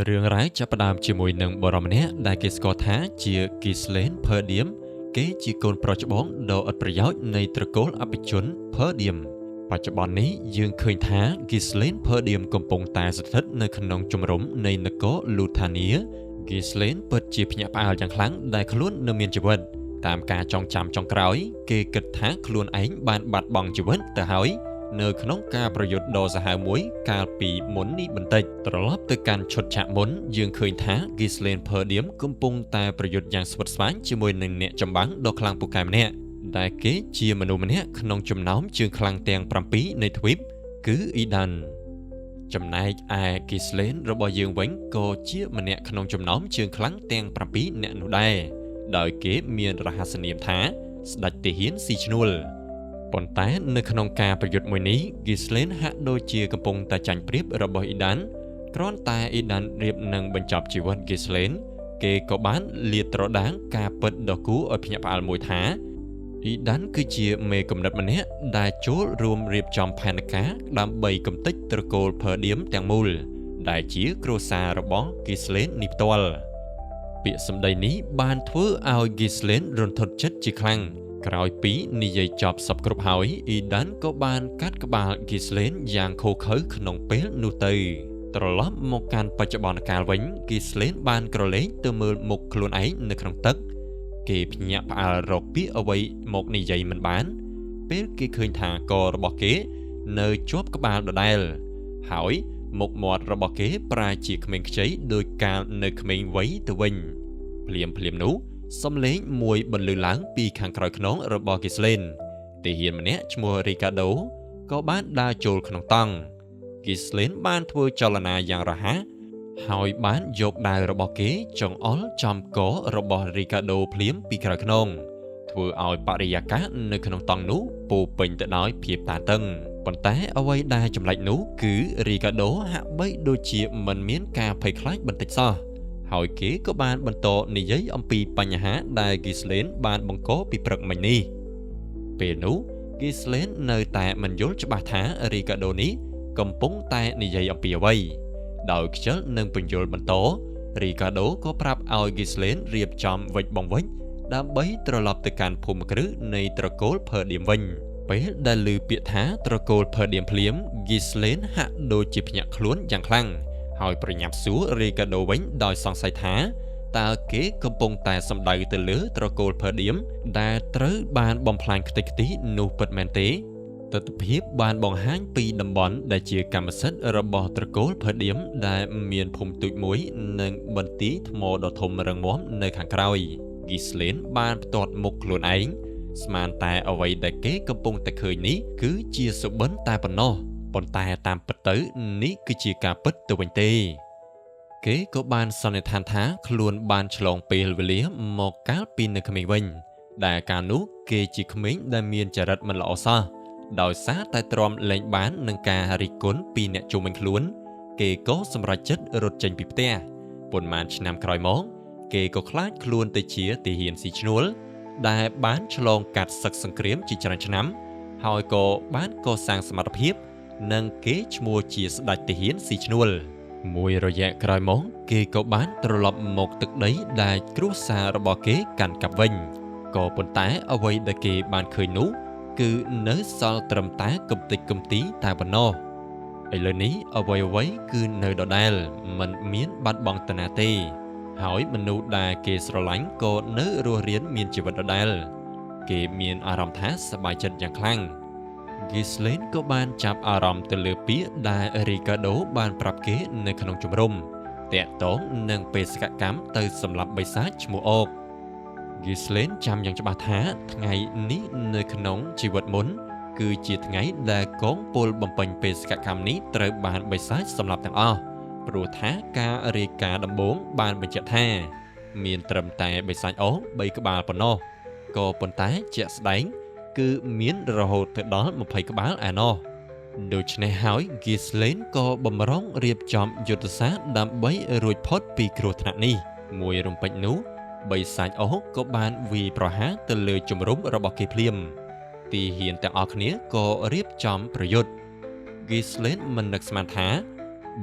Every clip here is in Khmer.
រឿងរ៉ាវចាប់ផ្ដើមជាមួយនឹងបុរសម្នាក់ដែលគេស្គាល់ថាជា Ghislaine Perdiem គេជាកូនប្រុសច្បងដ៏ឥតប្រយោជន៍នៃត្រកូលអភិជន Perdiem បច្ចុប្បន្ននេះយើងឃើញថា Ghislaine Perdiem កំពុងតែស្ថិតនៅក្នុងជំរំនៃនគរ Luthania Ghislaine ពិតជាភ្ញាក់ផ្អើលយ៉ាងខ្លាំងដែលខ្លួននៅមានជីវិតតាមការចងចាំចុងក្រោយគេគិតថាខ្លួនឯងបានបាត់បង់ជីវិតទៅហើយនៅក្នុងការប្រយុទ្ធដ៏សាហាវមួយកាលពីមុននេះបន្តិចត្រឡប់ទៅកាន់ឈុតឆាកមុនយើងឃើញថា Ghislaine Perdiem កំពុងតែប្រយុទ្ធយ៉ាងស្វិតស្វាញជាមួយនឹងអ្នកចម្បាំងដ៏ខ្លាំងពូកែម្នាក់ដែលគេជាមនុស្សម្នាក់ក្នុងចំណោមជើងខ្លាំងទាំង7នៃទ្វីបគឺអ៊ីដានចំណែកឯ Ghislaine របស់យើងវិញក៏ជាម្នាក់ក្នុងចំណោមជើងខ្លាំងទាំង7នាក់នោះដែរដោយគេមានរហស្សនាមថាស្ដេចទាហានស៊ីឈ្នួលប៉ុន្តែនៅក្នុងការប្រយុទ្ធមួយនេះ Ghislaine ហាក់ដូចជាកំពុងតែចាញ់ប្រៀបរបស់អ៊ីដានគ្រាន់តែអ៊ីដានរៀបនឹងបញ្ចប់ជីវិត Ghislaine គេក៏បានលាតត្រដាងការពិតដ៏គួរឲ្យភ្ញាក់ផ្អើលមួយថាអ៊ីដានគឺជាមេគំនិតម្នាក់ដែលចូលរួមរៀបចំផែនការដើម្បីកម្ទេចត្រកូល Perdiem ទាំងមូលដែលជាគ្រួសាររបស់ Ghislaine នេះផ្ទាល់ពាក្យសម្ដីនេះបានធ្វើឲ្យ Ghislaine រន្ធត់ចិត្តជាខ្លាំងក្រោយពីនិយាយចប់សពគ្រប់ហើយអ៊ីដានក៏បានកាត់ក្បាល Ghislaine យ៉ាងឃោរឃៅក្នុងពេលនោះទៅត្រឡប់មកកាន់បច្ចុប្បន្នកាលវិញ Ghislaine បានក្រឡេកទៅមើលមុខខ្លួនឯងនៅក្នុងទឹកគេភ្ញាក់ផ្អើលរកពាក្យអ្វីមកនិយាយមិនបានពេលគេឃើញថាករបស់គេនៅជាប់ក្បាលដដែលហើយមុខមាត់របស់គេប្រែជាក្មេងខ្ចីដោយកាលនៅក្មេងវ័យទៅវិញភ្លាមភ្លាមនោះសំឡេងមួយបន្លឺឡើងពីខាងក្រោយខ្នងរបស់ Ghislaine ទាហានម្នាក់ឈ្មោះ Ricardo ក៏បានដើរចូលក្នុងតង់ Ghislaine បានធ្វើចលនាយ៉ាងរហ័សហើយបានយកដាវរបស់គេចង្អុលចំករបស់ Ricardo ភ្លាមពីក្រោយខ្នងធ្វើឲ្យបរិយាកាសនៅក្នុងតង់នោះពោពេញទៅដោយភាពតានតឹងប៉ុន្តែអ្វីដែលចម្លែកនោះគឺ Ricardo ហាក់បីដូចជាមិនមានការភ័យខ្លាចបន្តិចសោះហើយគេក៏បានបន្តនិយាយអំពីបញ្ហាដែល Ghislaine បានបង្កពីព្រឹកមិញនេះពេលនោះ Ghislaine នៅតែមិនយល់ច្បាស់ថា Ricardo នេះកំពុងតែនិយាយអំពីអ្វីដោយខ្ជិលនឹងពន្យល់បន្ត Ricardo ក៏ប្រាប់ឲ្យ Ghislaine រៀបចំវិចបង្វិចដើម្បីត្រឡប់ទៅកាន់ភូមិគ្រឹះនៃត្រកូល Perdiem វិញពេលដែលឮពាក្យថាត្រកូល Perdiem ភ្លាម Ghislaine ហាក់ដូចជាភ្ញាក់ខ្លួនយ៉ាងខ្លាំងហើយប្រញាប់សួរ Ricardo វិញដោយសង្ស័យថាតើគេកំពុងតែសម្ដៅទៅលើត្រកូល Perdiem ដែលត្រូវបានបំផ្លាញខ្ទេចខ្ទីនោះពិតមែនទេទស្សនភាពបានបង្ហាញពីតំបន់ដែលជាកម្មសិទ្ធិរបស់ត្រកូល Perdiem ដែលមានភូមិទូចមួយនិងបន្ទាយថ្មដ៏ធំរឹងមាំនៅខាងក្រោយ Ghislaine បានផ្ទាត់មុខខ្លួនឯងស្មានតែអ្វីដែលគេកំពុងតែឃើញនេះគឺជាសុបិនតែប៉ុណ្ណោះប៉ុន្តែតាមពិតទៅនេះគឺជាការពិតទៅវិញទេគេក៏បានសន្និដ្ឋានថាខ្លួនបានឆ្លងពេលវេលាមកកាលពីនៅក្មេងវិញដែលកាលនោះគេជាក្មេងដែលមានចរិតមិនល្អសោះដោយសារតែទ្រាំលែងបាននឹងការរិះគន់ពីអ្នកជុំវិញខ្លួនគេក៏សម្រេចចិត្តរត់ចេញពីផ្ទះប៉ុន្មានឆ្នាំក្រោយមកគេក៏ខ្លាចខ្លួនទៅជាទាហានស៊ីឈ្នួលដែលបានឆ្លងកាត់សឹកសង្គ្រាមជាច្រើនឆ្នាំហើយក៏បានកសាងសមត្ថភាពនិងគេឈ្មោះជាស្ដេចទាហានស៊ីឈ្នួលមួយរយៈក្រោយមកគេក៏បានត្រឡប់មកទឹកដីដែលគ្រួសាររបស់គេកាន់កាប់វិញក៏ប៉ុន្តែអ្វីដែលគេបានឃើញនោះគឺនៅសល់ត្រឹមតែកំទេចកំទីតែប៉ុណ្ណោះឥឡូវនេះអ្វីអ្វីគឺនៅដដែលមិនមានបាត់បង់តាណាទេហើយមនុស្សដែលគេស្រឡាញ់ក៏នៅរស់រានមានជីវិតដដែលគេមានអារម្មណ៍ថាសប្បាយចិត្តយ៉ាងខ្លាំង Ghislaine ក៏បានចាប់អារម្មណ៍ទៅលើពាក្យដែល Ricardo បានប្រាប់គេនៅក្នុងជំរំតាក់ទងនឹងបេសកកម្មទៅសម្លាប់បិសាចឈ្មោះអក Ghislaine ចាំយ៉ាងច្បាស់ថាថ្ងៃនេះនៅក្នុងជីវិតមុនគឺជាថ្ងៃដែលកងពលបំពេញបេសកកម្មនេះត្រូវបានបិសាចសម្លាប់ទាំងអស់ព្រោះថាការរាយការណ៍ដំបូងបានបញ្ជាក់ថាមានត្រឹមតែបិសាចអក3ក្បាលប៉ុណ្ណោះក៏ប៉ុន្តែជាក់ស្ដែងគឺមានរហូតទៅដល់20ក្បាលឯណោះដូច្នេះហើយ Ghislaine ក៏បំរុងរៀបចំយុទ្ធសាស្ត្រដើម្បីរួចផុតពីគ្រោះថ្នាក់នេះមួយរំពេចនោះបិសាចអកក៏បានវាយប្រហារទៅលើជំរំរបស់គេភ្លាមទីហ៊ានទាំងអស់គ្នាក៏រៀបចំប្រយុទ្ធ Ghislaine មិននឹកស្មានថា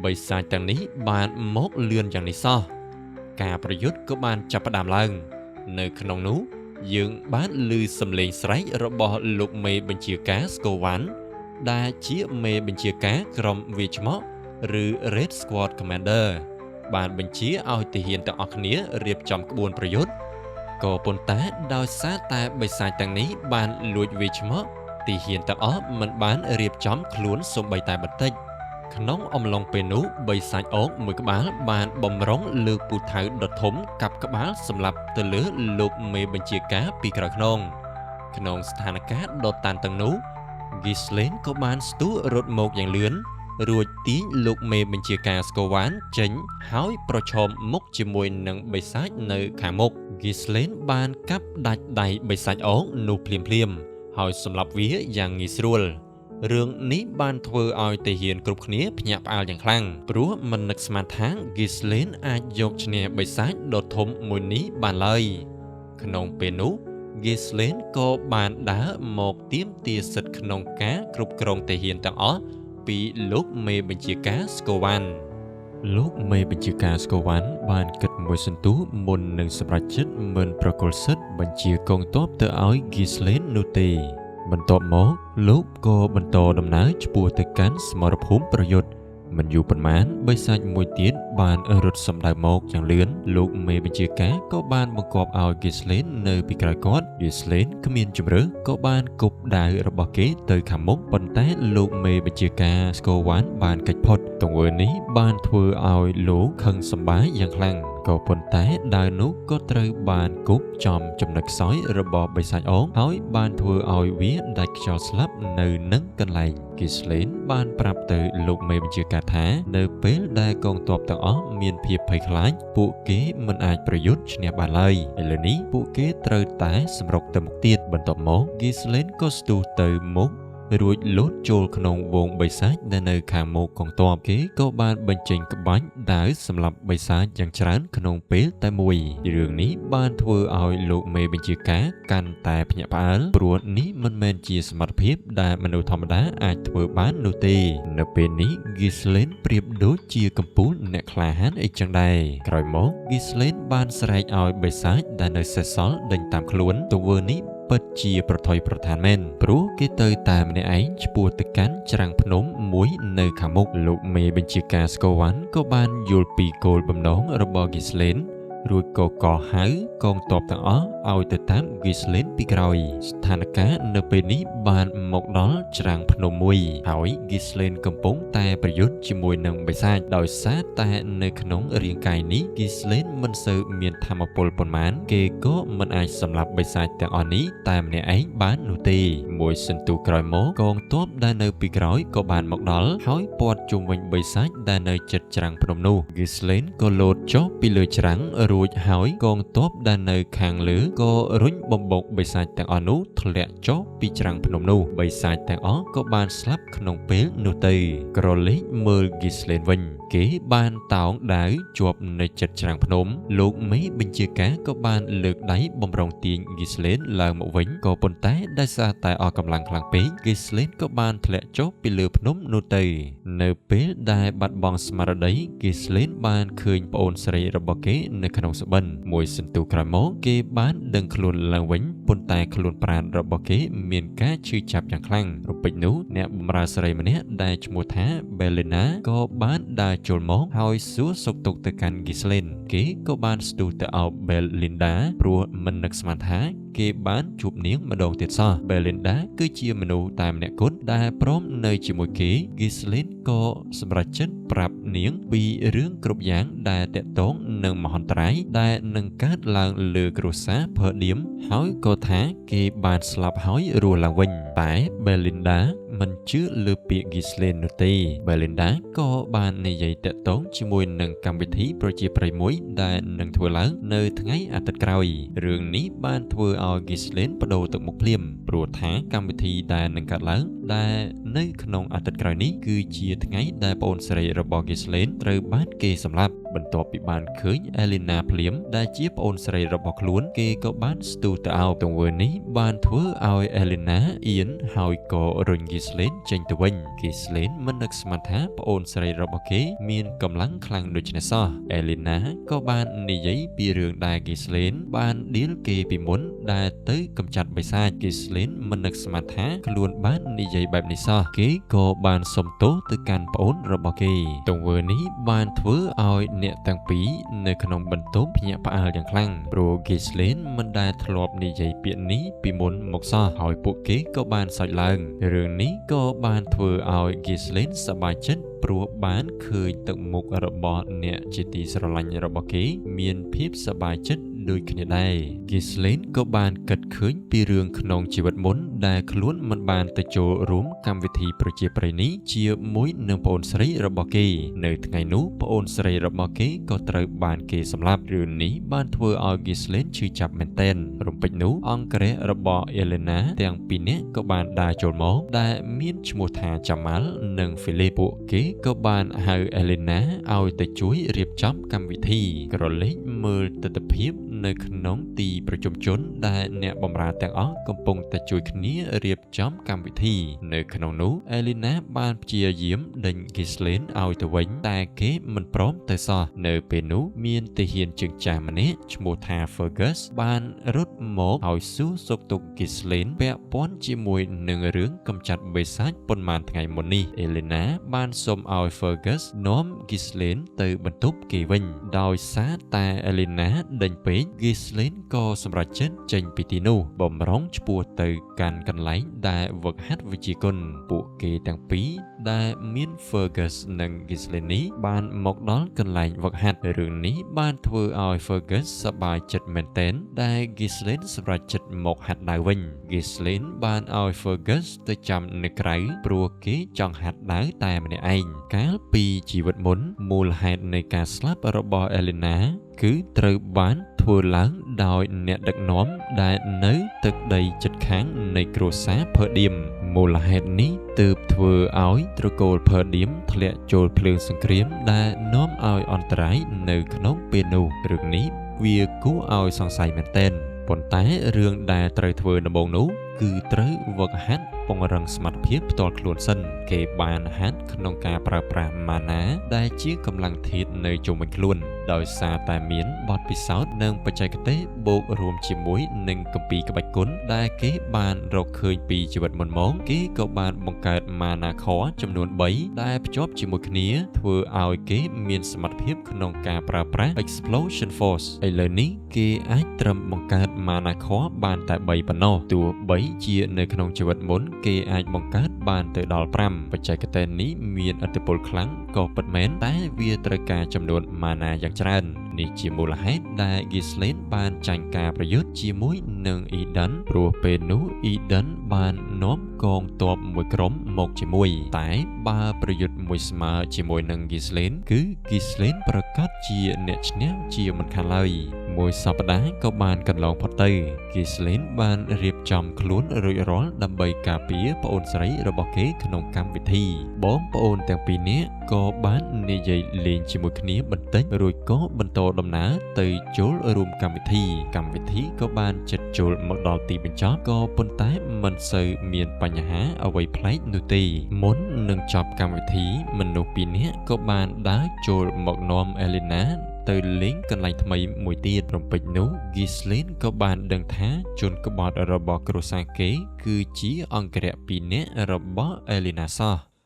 បិសាចទាំងនេះបានមកលឿនយ៉ាងនេះសោះការប្រយុទ្ធក៏បានចាប់ផ្ដើមឡើងនៅក្នុងនោះយើងបានឮសំឡេងស្រែករបស់លោកមេបញ្ជាការស្គូវ៉ាន់ដែលជាមេបញ្ជាការក្រុមវាយឆ្មក់ឬ Red Squad Commander បានបញ្ជាឲ្យទាហានទាំងអស់គ្នារៀបចំក្បួនប្រយុទ្ធក៏ប៉ុន្តែដោយសារតែបិសាចទាំងនេះបានលួចវាយឆ្មក់ទាហានទាំងអស់មិនបានរៀបចំខ្លួនសូម្បីតែបន្តិចក្នុងអំឡុងពេលនោះបិសាចអកមួយក្បាលបានបំរុងលើកពូថៅដ៏ធំកាប់ក្បាលសម្លាប់ទៅលើលោកមេបញ្ជាការពីក្រោយខ្នងក្នុងស្ថានភាពដ៏តានតឹងនោះ Ghislaine ក៏បានស្ទុះរត់មកយ៉ាងលឿនរួចទាញលោកមេបញ្ជាការស្គវ៉ានចេញហើយប្រឈមមុខជាមួយនឹងបិសាចនៅខាងមុខ Ghislaine បានកាប់ដាច់ដៃបិសាចអកនោះភ្លាមៗហើយសម្លាប់វាយ៉ាងងាយស្រួលរឿងនេះបានធ្វើឲ្យទាហានគ្រប់គ្នាភ្ញាក់ផ្អើលយ៉ាងខ្លាំងព្រោះមិននឹកស្មានថា Ghislaine អាចយកឈ្នះបិសាចដ៏ធំមួយនេះបានឡើយក្នុងពេលនោះ Ghislaine ក៏បានដើរមកទាមទារសិទ្ធិក្នុងការគ្រប់គ្រងទាហានទាំងអស់ពីលោកមេបញ្ជាការស្គូវ៉ាន់លោកមេបញ្ជាការស្គូវ៉ាន់បានគិតមួយសន្ទុះមុននឹងសម្រេចចិត្តមិនប្រគល់សិទ្ធិបញ្ជាកងទ័ពទៅឲ្យ Ghislaine នោះទេបន្ទាប់មកលោកក៏បន្តដំណើរឆ្ពោះទៅកាន់សមរភូមិប្រយុទ្ធមិនយូរប៉ុន្មានបិសាចមួយទៀតបានរត់សម្ដៅមកយ៉ាងលឿនលោកមេបញ្ជាការក៏បានបង្គាប់ឲ្យ Ghislaine នៅពីក្រោយគាត់ Ghislaine គ្មានជម្រើសក៏បានគប់ដាវរបស់គេទៅខាងមុខប៉ុន្តែលោកមេបញ្ជាការស្គវ៉ាន់បានគេចផុតទង្វើនេះបានធ្វើឲ្យលោកខឹងសម្បាយ៉ាងខ្លាំងក៏ប៉ុន្តែដាវនោះក៏ត្រូវបានគប់ចំចំណុចខ្សោយរបស់បិសាចអងហើយបានធ្វើឲ្យវាដាច់ខ្យល់ស្លាប់នៅនឹងកន្លែង Ghislaine បានប្រាប់ទៅលោកមេបញ្ជាការថានៅពេលដែលកងទ័ពទាំងអស់មានភាពភ័យខ្លាចពួកគេមិនអាចប្រយុទ្ធឈ្នះបានឡើយឥឡូវនេះពួកគេត្រូវតែសម្រុកទៅមុខទៀតបន្ទាប់មក Ghislaine ក៏ស្ទុះទៅមុខរួចលោតចូលក្នុងវងបិសាចដែលនៅខាងមុខកងទ័ពគេក៏បានបញ្ចេញក្បាច់ដាវសម្រាប់បិសាចយ៉ាងច្រើនក្នុងពេលតែមួយរឿងនេះបានធ្វើឲ្យលោកមេបញ្ជាការកាន់តែភ្ញាក់ផ្អើលព្រោះនេះមិនមែនជាសមត្ថភាពដែលមនុស្សធម្មតាអាចធ្វើបាននោះទេនៅពេលនេះ Ghislaine ប្រៀបដូចជាកំពូលអ្នកក្លាហានអីចឹងដែរក្រោយមក Ghislaine បានស្រែកឲ្យបិសាចដែលនៅសេសសល់ដេញតាមខ្លួនទង្វើនេះពិតជាប្រថុយប្រថានមែនព្រោះគេទៅតែម្នាក់ឯងឆ្ពោះទៅកាន់ច្រាំងភ្នំមួយនៅខាងមុខលោកមេបញ្ជាការស្គវ៉ាន់ក៏បានយល់ពីគោលបំណងរបស់ Ghislaine រួចក៏កោះហៅកងទ័ពទាំងអស់ឲ្យទៅតាម Ghislaine ពីក្រោយស្ថានភាពនៅពេលនេះបានមកដល់ច្រាំងភ្នំមួយហើយ Ghislaine កំពុងតែប្រយុទ្ធជាមួយនឹងបិសាចដោយសារតែនៅក្នុងរាងកាយនេះ Ghislaine មិនសូវមានធម៌ពលប៉ុន្មានគេក៏មិនអាចសម្លាប់បិសាចទាំងអស់នេះតែម្នាក់ឯងបាននោះទេមួយសន្ទុះក្រោយមកកងទ័ពដែលនៅពីក្រោយក៏បានមកដល់ហើយព័ទ្ធជុំវិញបិសាចដែលនៅជិតច្រាំងភ្នំនោះ Ghislaine ក៏លោតចុះពីលើច្រាំងរួចហើយកងទ័ពដែលនៅខាងលើក៏រុញបំបុកបិសាចទាំងអស់នោះធ្លាក់ចុះពីច្រាំងភ្នំនោះបិសាចទាំងអស់ក៏បានស្លាប់ក្នុងពេលនោះទៅក្រឡេកមើល Ghislaine វិញគេបានតោងដាវជាប់នៅជិតច្រាំងភ្នំលោកមេបញ្ជាការក៏បានលើកដៃបំរុងទាញ Ghislaine ឡើងមកវិញក៏ប៉ុន្តែដោយសារតែអស់កម្លាំងខ្លាំងពេក Ghislaine ក៏បានធ្លាក់ចុះពីលើភ្នំនោះទៅនៅពេលដែលបាត់បង់ស្មារតី Ghislaine បានឃើញប្អូនស្រីរបស់គេនៅក្នុងសុបិនមួយសន្ទុះក្រោយមកគេបានដឹងខ្លួនឡើងវិញប៉ុន្តែខ្លួនប្រាណរបស់គេមានការឈឺចាប់យ៉ាងខ្លាំងរពេចនោះអ្នកបម្រើស្រីម្នាក់ដែលឈ្មោះថា Belena ក៏បានដើរចូលមកហើយសួរសុខទុក្ខទៅកាន់ Ghislaine គេក៏បានស្ទុះទៅអោប Belinda ព្រោះមិននឹកស្មានថាគេបានជួបនាងម្ដងទៀតសោះ Belinda គឺជាមនុស្សតែម្នាក់គត់ដែលព្រមនៅជាមួយគេ Ghislaine ក៏សម្រេចចិត្តប្រាប់នាងពីរឿងគ្រប់យ៉ាងដែលទាក់ទងនឹងមហន្តរាយដែលនឹងកើតឡើងលើគ្រួសារ Perdiem ហើយក៏ថាគេបានស្លាប់ហើយរស់ឡើងវិញតែ Belinda មិនជឿលើពាក្យ Ghislaine នោះទេ Belinda ក៏បាននិយាយទាក់ទងជាមួយនឹងកម្មវិធីប្រជាប្រិយមួយដែលនឹងធ្វើឡើងនៅថ្ងៃអាទិត្យក្រោយរឿងនេះបានធ្វើ ឲ្យ Ghislaine បដូរទឹកមុខភ្លាមព្រោះថាកម្មវិធីដែលនឹងកើតឡើងដែលនៅក្នុងអាទិត្យក្រោយនេះគឺជាថ្ងៃដែលប្អូនស្រីរបស់ Ghislaine ត្រូវបានគេសម្លាប់បន្ទាប់ពីបានឃើញ Elena ភ្លាមដែលជាប្អូនស្រីរបស់ខ្លួនគេក៏បានស្ទុះទៅអោបទង្វើនេះបានធ្វើឲ្យ Elena អៀនហើយក៏រុញ Ghislaine ចេញទៅវិញ Ghislaine មិននឹកស្មានថាប្អូនស្រីរបស់គេមានកម្លាំងខ្លាំងដូច្នេះសោះ Elena ក៏បាននិយាយពីរឿងដែល Ghislaine បានដៀលគេពីមុនដែលទៅកម្ចាត់បិសាច Ghislaine មិននឹកស្មានថាខ្លួនបាននិយាយបែបនេះសោះគេក៏បានសុំទោសទៅកាន់ប្អូនរបស់គេទង្វើនេះបានធ្វើឲ្យអ្នកទាំងពីរនៅក្នុងបន្ទប់ភ្ញាក់ផ្អើលយ៉ាងខ្លាំងព្រោះ Ghislaine មិនដែលធ្លាប់និយាយពាក្យនេះពីមុនមកសោះហើយពួកគេក៏បានសើចឡើងរឿងនេះក៏បានធ្វើឲ្យ Ghislaine សប្បាយចិត្តព្រោះបានឃើញទឹកមុខរបស់អ្នកជាទីស្រឡាញ់របស់គេមានភាពសប្បាយចិត្តដូចគ្នាដែរ Ghislaine ក៏បានគិតឃើញពីរឿងក្នុងជីវិតមុនដែលខ្លួនមិនបានទៅចូលរួមកម្មវិធីប្រជាប្រិយនេះជាមួយនឹងប្អូនស្រីរបស់គេនៅថ្ងៃនោះប្អូនស្រីរបស់គេក៏ត្រូវបានគេសម្លាប់រឿងនេះបានធ្វើឲ្យ Ghislaine ឈឺចាប់មែនទែនរំពេចនោះអង្គរក្សរបស់ Elena ទាំងពីរនាក់ក៏បានដើរចូលមកដែលមានឈ្មោះថា Jamal និង Philip ពួកគេក៏បានហៅ Elena ឲ្យទៅជួយរៀបចំកម្មវិធីក្រឡេកមើលទិដ្ឋភាពនៅក្នុងទីប្រជុំជនដែលអ្នកបម្រើទាំងអស់កំពុងតែជួយគ្នារៀបចំកម្មវិធីនៅក្នុងនោះ Elena បានព្យាយាមដេញ Ghislaine ឲ្យទៅវិញតែគេមិនព្រមទៅសោះនៅពេលនោះមានទាហានជើងចាស់ម្នាក់ឈ្មោះថា Fergus បានរត់មកឲ្យសួរសុខទុក្ខ Ghislaine ពាក់ព័ន្ធជាមួយនឹងរឿងកម្ចាត់បិសាចប៉ុន្មានថ្ងៃមុននេះ Elena បានសុំឲ្យ Fergus នាំ Ghislaine ទៅបន្ទប់គេវិញដោយសារតែ Elena ដេញពេក Ghislaine ក៏សម្រេចចិត្តចេញពីទីនោះបំរុងឆ្ពោះទៅកាន់កន្លែងដែលវឹកហាត់វិជ្ជាគុណពួកគេទាំងពីរដែលមាន Fergus និង Ghislaine នេះបានមកដល់កន្លែងវឹកហាត់រឿងនេះបានធ្វើឲ្យ Fergus សប្បាយចិត្តមែនទែនដែល Ghislaine សម្រេចចិត្តមកហាត់ដាវវិញ Ghislaine បានឲ្យ Fergus ទៅចាំនៅក្រៅព្រោះគេចង់ហាត់ដាវតែម្នាក់ឯងកាលពីជីវិតមុនមូលហេតុនៃការស្លាប់របស់ Elena គឺត្រូវបានធ្វើឡើងដោយអ្នកដឹកនាំដែលនៅទឹកដីជិតខាងនៃគ្រួសារ Perdiem មូលហេតុនេះទើបធ្វើឲ្យត្រកូល Perdiem ធ្លាក់ចូលភ្លើងសង្គ្រាមដែលនាំឲ្យអន្តរាយនៅក្នុងពេលនោះរឿងនេះវាគួរឲ្យសង្ស័យមែនទែនប៉ុន្តែរឿងដែលត្រូវធ្វើដំបូងនោះគឺត្រូវវឹកហាត់ពង្រឹងសមត្ថភាពផ្ទាល់ខ្លួនសិនគេបានហាត់ក្នុងការប្រើប្រាស់ម៉ាណាដែលជាកម្លាំងធាតុនៅជុំវិញខ្លួនដោយសារតែមានបទពិសោធន៍និងបច្ចេកទេសបូករួមជាមួយនឹងគម្ពីរក្បាច់គុណដែលគេបានរកឃើញពីជីវិតមុនមកគេក៏បានបង្កើតម៉ាណាខចំនួន3ដែលភ្ជាប់ជាមួយគ្នាធ្វើឲ្យគេមានសមត្ថភាពក្នុងការប្រើប្រាស់ Explosion Force ឥឡូវនេះគេអាចត្រឹមបង្កើតម៉ាណាខបានតែ3ប៉ុណ្ណោះទោះបីជានៅក្នុងជីវិតមុនគេអាចបង្កើតបានទៅដល់5បច្ចេកទេសនេះមានឥទ្ធិពលខ្លាំងក៏ពិតមែនតែវាត្រូវការចំនួនម៉ាណាយ៉ាងច្រើននេះជាមូលហេតុដែល Ghislaine បានចាញ់ការប្រយុទ្ធជាមួយនឹង Eden ព្រោះពេលនោះ Eden បាននាំកងទ័ពមួយក្រុមមកជាមួយតែបើប្រយុទ្ធមួយស្មើជាមួយនឹង Ghislaine គឺ Ghislaine ប្រកាសជាអ្នកឈ្នះជាមិនខានឡើយមួយសប្តាហ៍ក៏បានកន្លងផុតទៅ Ghislaine បានរៀបចំខ្លួនរួចរាល់ដើម្បីការពារប្អូនស្រីរបស់គេក្នុងកម្មវិធីបងប្អូនទាំងពីរនាក់ក៏បាននិយាយលេងជាមួយគ្នាបន្តិចរួចក៏បន្តដំណើរទៅចូលរួមកម្មវិធីក៏បានជិតចូលមកដល់ទីបញ្ចប់ក៏ប៉ុន្តែមិនសូវមានបញ្ហាអ្វីប្លែកនោះទេមុននឹងចប់កម្មវិធីមនុស្សពីរនាក់ក៏បានដើរចូលមកនាំ Elena ទៅលេងកន្លែងថ្មីមួយទៀតរំពេចនោះ Ghislaine ក៏បានដឹងថាជនក្បត់របស់គ្រួសារគេគឺជាអង្គរក្សពីរនាក់របស់ Elena សោះ